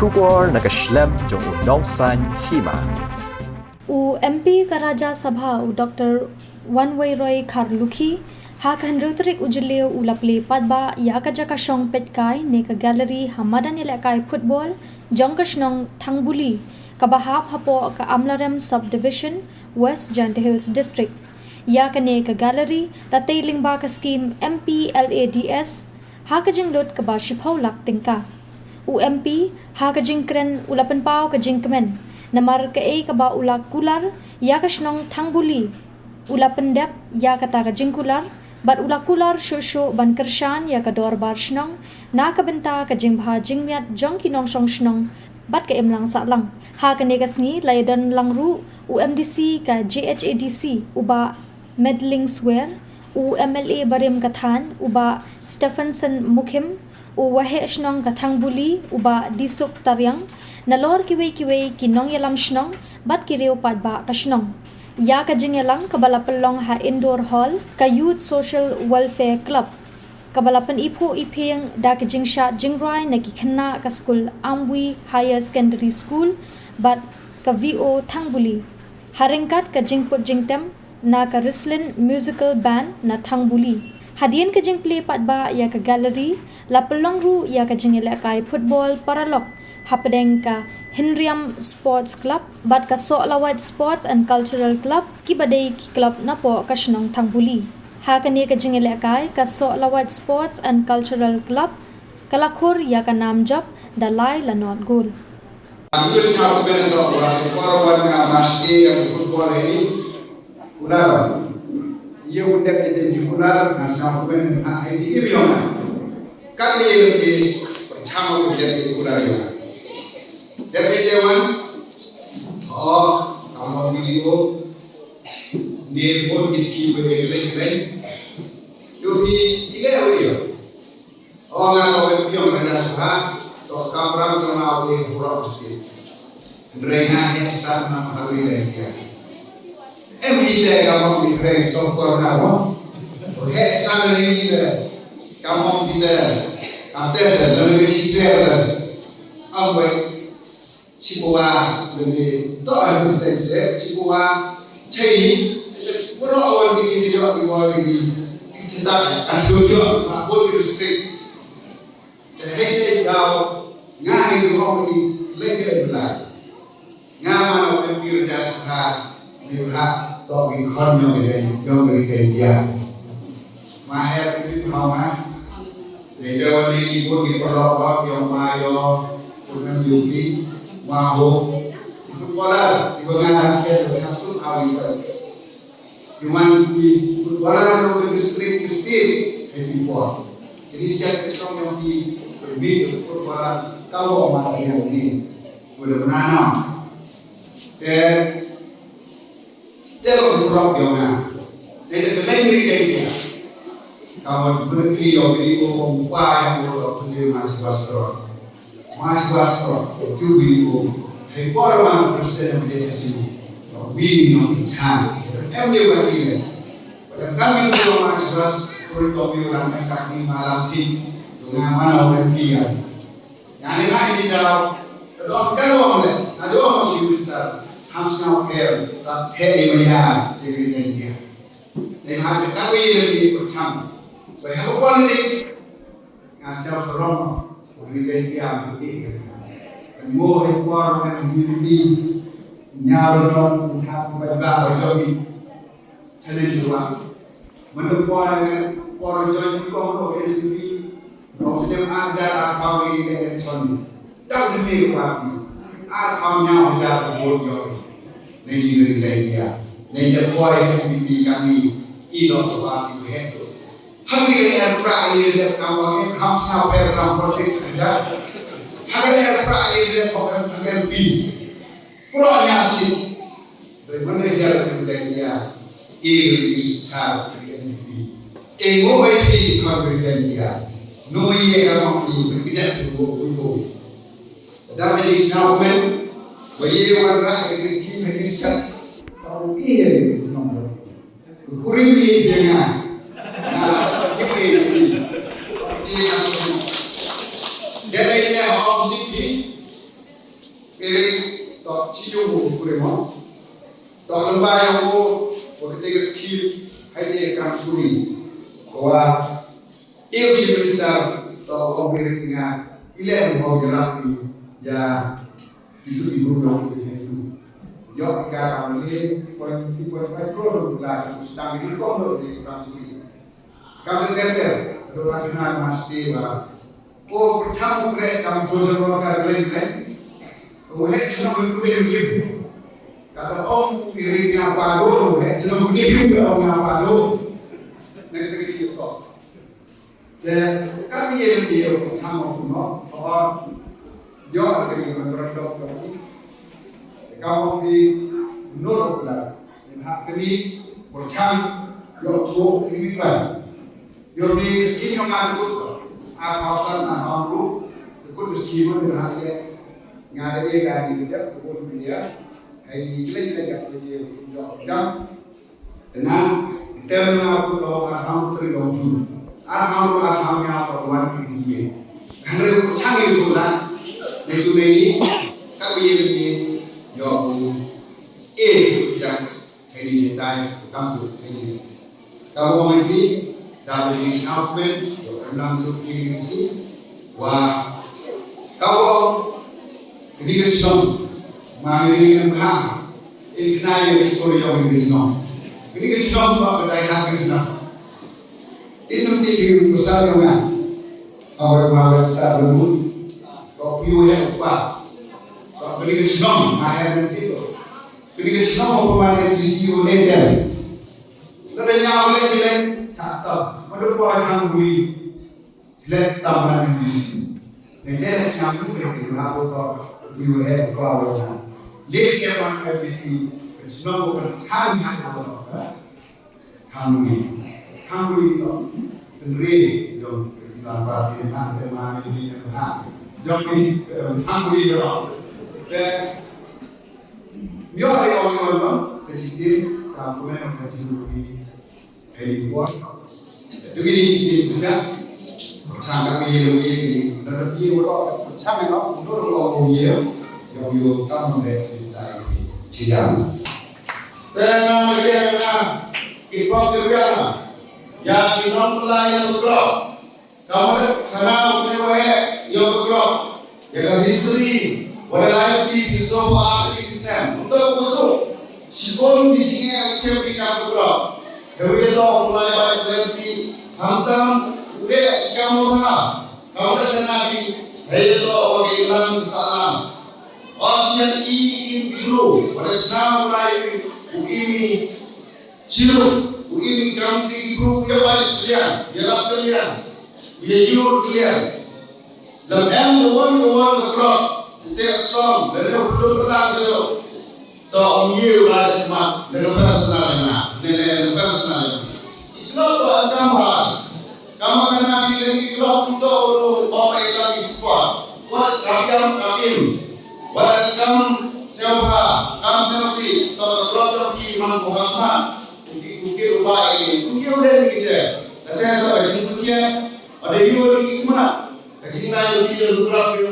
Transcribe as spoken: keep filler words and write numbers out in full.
Khubor na ka shlem jong u nongsaiñ hima. U M P ka Rajya Sabha u Doctor Wanweiroy Kharlukhi ha ka hynriew tarik u Jylliew u la plie paidbah ïa ka jaka shong peitkai ne ka gallery ha madan ïalehkai football jong ka shnong Thangbuli kaba hap hapoh ka Amlarem Subdivision, West Jaintia Hills District. Ïa kane ka gallery la tei lyngba ka skhim M P L A D S ha ka jinglut kaba shiphew lak tyngka. U M P ha ka jingkren u la pynpaw ka jingkmen namar kaei kaba u la kular ïa ka shnong Thangbuli, u la pyndep ïa kata ka jingkular bad u la kular shuh shuh ban kyrshan ïa ka dorbar shnong na ka bynta ka jingbha jingmiat jong ki nongshong shnong bad ka imlang sahlang. Ha kane ka sngi la ïadon lang ruh u M D C ka J H A D C u Bah Medling Swer, u M L A barim ka thaiñ u Bah Stephenson Mukhim, u Waheh Shnong ka Thangbuli u Bah Disuk Tariang, nalor kiwei kiwei ki nongïalam shnong bad ki riew paidbah ka shnong. Ïa ka jingïalang kaba la pynlong ha Indoor Hall ka Youth Social Welfare Club, kaba la pyniphuh iphieng da ka jingshad jingrwai na ki khynnah ka skul Amwi Higher Secondary School bad ka V O Thangbuli, ha ryngkat ka jingput jingtem na ka Rislin Musical Band na Thangbuli. Hadien ka jingplie paidbah ïa ka gallery, la pynlong ruh ïa ka jingïalehkai football paralok hapdeng ka Hynriam Sports Club bad ka Sohlawait Sports and Cultural Club, kiba dei ki club napoh ka shnong Thangbuli. Ha kane ka jingïalehkai, ka Sohlawait Sports and Cultural Club ka la khur ïa ka nam jop da lai la nod gol. Ang gusto nga ako pinatawag ko para wala nga mas iya ang football ini. Kular. Iya udah kita di kular, nasa ko pinatawag ha iti ibi yong. Kali ini pachama ko dia di kular yong. Dia di dewan. Oh, kamu video. Ni pun iski bebe bebe. Yo hi ile yo. Ong nga ka wei piong raja suha, to kamram ka ma wei hurok mesti. Hynrei nga heh san na ma wei dai tia. Em hi te ka mong ni hynrei sof kor na mo. Heh san na ni te. Ka mong ni te. Ka te se na ni si se te. Am wei. Chibuwa, bende, to a husteng se, chibuwa, Chinese, wuro wan gidi di yo, iwa gidi, kita, atu yo, ma bodi respect. Te hei te dau, nga hei di wong di, lagi lagi lai. Nga mana pempi raja suha, ni ha, to gi khon yo gidi, yo gidi te dia. Maher kri phaw ma. Ni te wan ni ki pun ki paralok hok yong ma yo. Pun em yupi. Ma ho. Footballer. Iba nga na khe to sa sum awi ba. Iman ki footballer no ke district district. Hei ti por. Jadi setiap kecil yong ki. Lebih footballer. Kalau ma yang ni. Udah menanam. Te Te lo burom yong nga. Te te leng ri ke dia. Ka mo beri yong video ko pa yong ko to tu ma chwa stro. Ma chwa stro. Tu video. Hei por ma Kristen de si. To wi ni no cha. Em de wa ni le. Pada kami ko ma chwa stro ko mi orang kami malam ti. Tu nga mana orang dia. Nga ni nga ni daw, ka dong ka dong le, nga dong shi minister, ham sngewpher, ka the i maya, te ka ri Jaintia. Te nga te ka wi le ni ko cham. Ba ha ko politics, nga sngewsarong, ko ri Jaintia, ko ri Jaintia. Mo he por, he ni ni, nya ro ro, ni cha ko ba ba, ba jo ni. Challenge ruang. Mano poi por join ko ko N C P. Ko stem ajar atau ni election. Dau sini ko party. Atau nyau ajar ko vote yo. Nei ni ni dia. Nei je poi N P P kami. I lo ko party ko head. Hagi le er pra ni le kawa ni ham sna per ram politics kerja. Hagi le er pra ni le ko M P. Pura nya si. Doi mana jar tu dai dia. E ri sar ri N P P. E ngo bai ti kon ri Jaintia. No ye ka ma pi ri kita tu bo bo. Da ma ji sa men. Ba ye wan ra e ri skim e ri sat. Tau e ri tu no. Kuri ri dia nga. Na ki ri ri. Dia ri dia ho ti pi. To chi yung ko kure mo. To lamba yung ko wa kete ke skim hai te kram suri. Wa eu chi minister to ko kire nga ile mo gerap ni ya itu ibu dong itu. Yo ka kami point point five crore la sedang itu kong di kram suri. Ka ter ter ro la kena masti ba. Ko pyrchang u kreh kam social worker len len. U heh chnong u dei u lim. Kata ong u iri nga pado, u heh chnong u dei u ong nga pado. Nang teri u to. Te ka ye ye u pyrchang u no. Or yo ka ye ma bra dok dok. Ka ong phi nur u la. Ni ha kini pyrchang yo tu ni mi twan. Yo ki skim yo nga tu. A thousand a hom ru. Ku skim ni ha ye. Nga ye ka ni de ku ni ya. Hai ni le le ya ku ye ku jo jam. Na tem na ku to a hom tri dong tu. A hom ru a hom ya ko wan ki ye. Kan re ku chang ye ku la. Ni tu ni ka ye ni yo ku. E ku jang. Hei ni tai kam tu hei ni. Ka wong ni da ni Southman, yo em lang tu ki ni si. Wa ka wong ni ke shnong. Ma ni em ha. In kena ye story yo ni ke shnong. Ni ke shnong ba ka dai ha ke shnong. In nam ti ki pasal yo nga. Awe ma we sta lu. Ko piu he pa. Ko ni ke shnong ma he ni ti ko. Kini ki shnong ko ma ne ki si o ne den. Ka da nya o le ki le cha ta. Ma do ko hang hui. Le ta ma ne ki si. Ne den sngam lu ke ki ha ko to. Hui o he ko o. Le ke ma ne ki si. Shnong ko kan hang ha ko to. Hungry. Hungry to. Tengri jong kita parti ni kan tema ni ni ha. Jong ni hungry to. Te myo ai ong ong ong ke jisin ka kumen ka jisin ni. Ai ni ko. Tu ni ni ni ka. Chang ka ni ni ni. Tapi ni ko chang no nur lo ni. Yo yo kam de tai. Chijang. Te nga lagi nga ki pok ki biang. Ya ki nongpynlait ïa ka krop. Ka mut khana u pynïaid ïa ka krop. Ïa ka history. Wat la ïa ki ki so ba ki snem. Untuk usuk. Shibun ki jingeh ki chem ki ka krop. Hewi ïa to u lai ba ki khamtam u dei ki kam u ha. Ka mut khana ki hei ïa to ba ki lang salam. Os ngan i im ki bru. Wat la snam u lai u im i Shu, u im i kam ki bru, u ïa bai kylliang, u ïa lap kylliang, u ïa ïur kylliang. Lem em ka wan ka wan ka krop, u teh song, lane u lum ryndang shu. To ym ïa u lai shu mat, ne ka personal ne nga, ne ne ne ka personal ne nga. Ïa u to em kam bha. Ka ma ka na phi leng ki klok kumto u ruh u bom ai lang ki squad. Wat ka biang ka im. Wat ka kam sngewbha, kam sngewsih, sot ka klok jong ki man ko ka khmat. Ki ki rubai ki ki u leng ki te. Kata ka ba jingsukia. Wat ai yu ki khmat. Ka jingnai ki ki ruh ki.